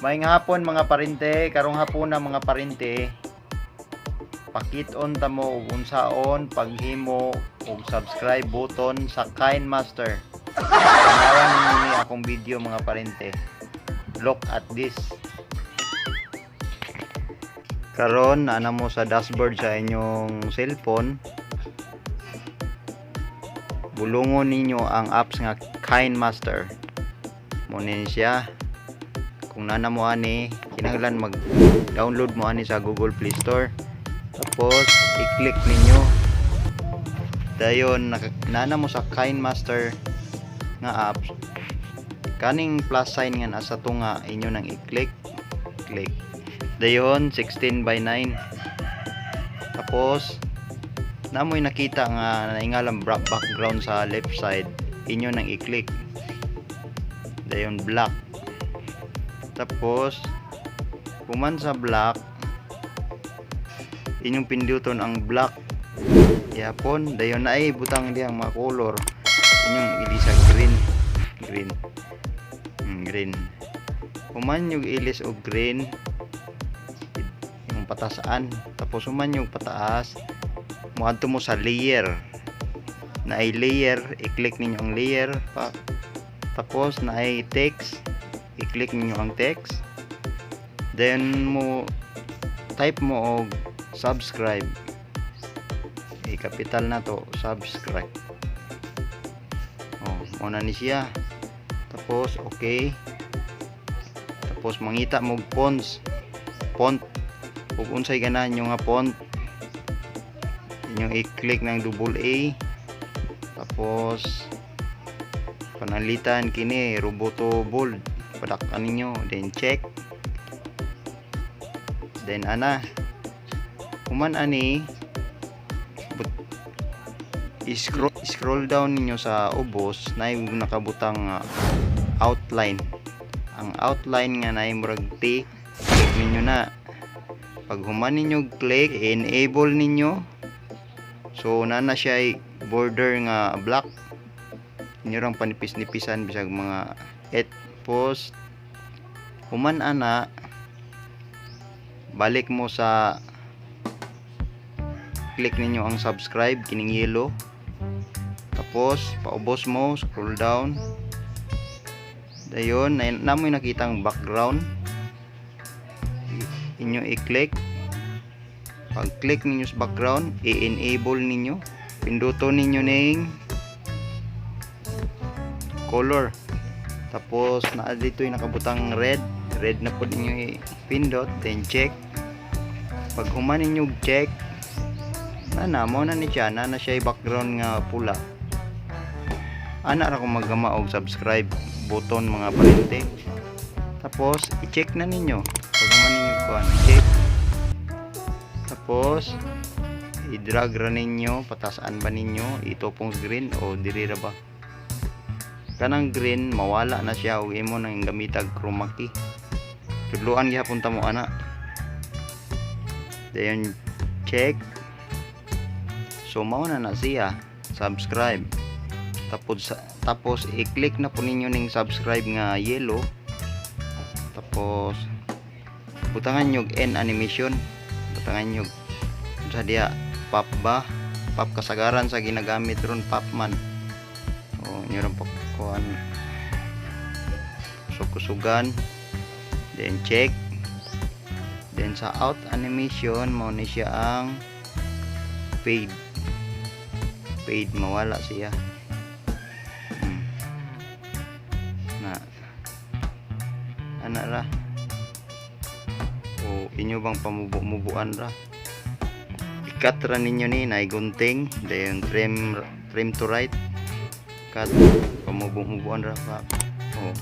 Maayong hapon, mga parente, karong hapon na, mga parente. Pakit-on ta mo og unsaon paghimo og subscribe button sa KineMaster. Tanawan ninyo ni akong video, mga parente. Look at this. Karon naa mo sa dashboard sa inyong cellphone. Bulungon ninyo ang apps nga KineMaster. Mao ni siya. Kung naa na mo ani, kinahanglan mag-download mo ani sa Google Play Store. Tapos i-click ninyo. Dayon naa na mo sa KineMaster nga apps. Kaning plus sign nga nasa tunga, inyo nang i-click. Click. Dayon 16 by 9. Tapos naa moy nakita nga naingalang background sa left side, inyo nang i-click. Dayon black. Tapos human sa black, inyong pinduton ang black yapon. Dayon naay butang diyang mga color, inyong ilis sa green, green. Green. Human yung ilis og green, yung patasaan. Tapos human yung pataas, moadto mo sa layer. Naay layer, i-click ninyo ang layer pa. Tapos naay text, i-click ninyo ang text. Then mo type mo og "subscribe", i-capital na to, "subscribe". Oh, mao na ni siya. Tapos okay. Tapos mangita mo og fonts, font, ug unsay ganahan nyo nga font, inyong i-click ng double A. Tapos panalitan kini Roboto Bold, padakan ninyo, then check. Then ana, human ani, scroll scroll down ninyo sa ubos, na nakabutang outline. Ang outline nga naay murag T, click ninyo na. Pag human ninyo click, enable ninyo. So naa na siya ay border nga black. Inyo rang panipis-nipisan bisag mga 8 post. Human ana, balik mo sa click ninyo ang subscribe, kining yellow. Tapos paubos mo, scroll down. Dayon na naa moy nakitang background, inyo i-click. Pag click ninyo sa background, i-enable ninyo, pinduto ninyo ning color. Tapos naa dito yung nakabutang red, red na po ninyo i-pindot, then check. Pag human ninyo check na na mao na ni siya, naa na siya background nga pula. Ana ra ko maggama og subscribe button, mga parente. Tapos i-check na ninyo. Pag human ninyo kuan, check. Tapos i-drag ra ninyo, patasaan ba ninyo itupong green o diri ra ba. Kanang green, mawala na siya ug imo nang gamitag chroma key. Tudluan gihapon ta mo ana. Dayon check. So mao na na siya, subscribe. Tapos i-click na po ninyo ning subscribe nga yellow. Tapos butangan nyo end animation, butangan nyo sa diya pop ba, pop. Kasagaran sa ginagamit ron, pop man o inyo rin kuan, kusog-kusugan, then check. Then sa out animation, mao ni siya ang fade. Fade, mawala siya. Na ana ra o inyo bang pamubo-mubuan ra. I-cut ra ninyo ni na gunting, then trim, trim to right, cut, pamubo-mubuan ra pa. Oh,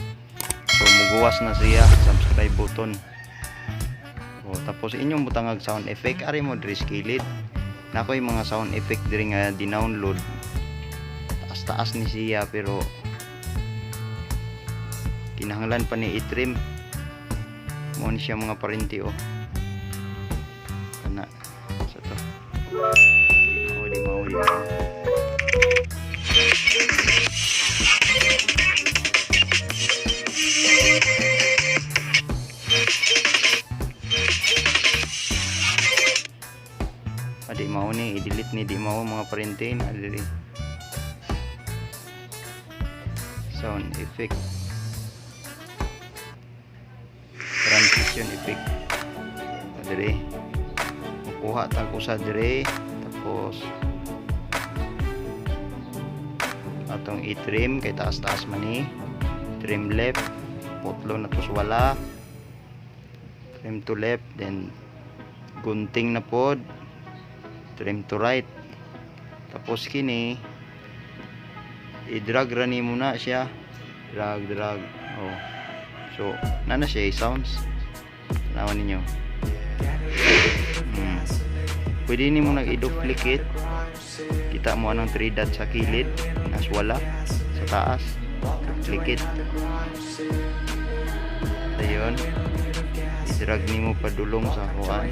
so muguwas na siya, subscribe button. Oh, tapos inyong butangag sound effect. Ari mo diri sa kilid, naa koy mga sound effect diri nga dinownload. Taas taas ni siya, pero kinahanglan pa ni i-trim. Mao ni siya, mga parente. Oh, kana sa to. Di mao, di mao, di mao. Di mao ni, i-delete ni, di mao, mga parente, na diri. Sound effect. Transition effect. Ah, diri. Kuha tag usa diri, tapos atong i-trim kay taas-taas man ni. Trim left, putlo na to sa wala. Trim to left, then gunting na pod, trim to right. Tapos kini i-drag ra nimo na siya, drag, drag. Oh, so na siya sounds. Tanawan ninyo. Pwede nimo nag i-duplicate. Kita mo anong 3 dot sa kilid, nas wala sa taas, duplicate. Ayun, i-drag nimo padulong sa kuan.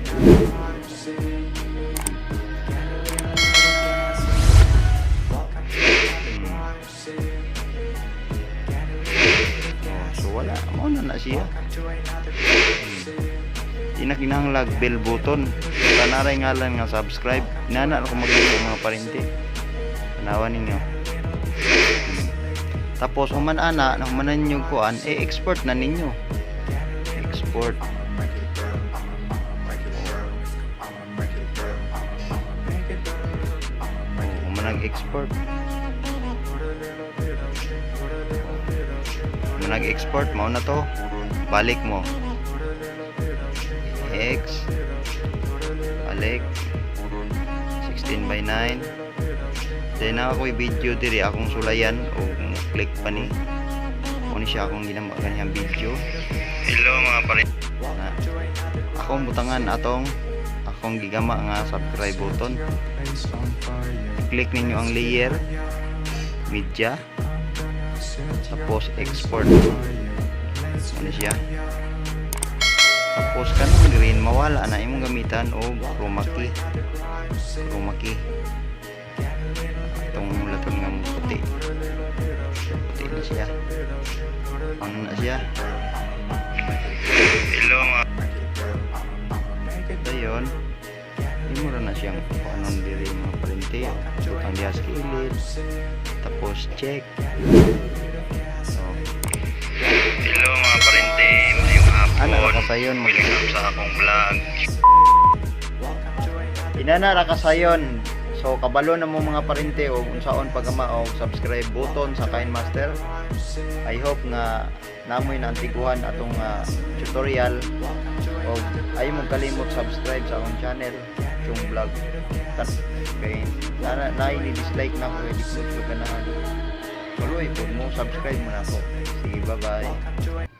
Oh, so wala mo na na siya. Di na kinahanglag bell button. Tanaray ngalan nga subscribe. Inana ako maglimo, mga parente. Tanawan ninyo. Tapos human ana na humanan yung kuan, e-export na ninyo. Export. Oh, human nag-export. Human nag-export, mao na to. Balik mo. X, balik 16 by 9. Then na ako'y video diri akong sulayan o click pa ni mo ni siya akong ginama ganyan video. Hello, mga pare na akong butangan atong akong gigama nga subscribe button. Click ninyo ang layer, media, tapos export. Ano siya? Tapos kanang green mawala na, imong gamitan og chroma key. Chroma key atong mulaton nga puti. Puti na siya. Ano na siya? Hello, mga. Dayon imo ra na siyang kuanon diri, mga parente. Butang diha sa kilid, tapos check. So Hello, mga parente, maayong hapon. Ana ra kasayon. Welcome sa akong vlog. Inana ra kasayon. So kabalo na mo, mga parente, og unsaon paggama og subscribe button sa KineMaster. I hope nga namoy naantiguhan atong tutorial og ay mong kalimot subscribe sa akong channel, Chung Vlog. Kay na na ni dislike na ako, di ko ganahan. Tuloy po mo, subscribe mo na ako. Sige, bye bye.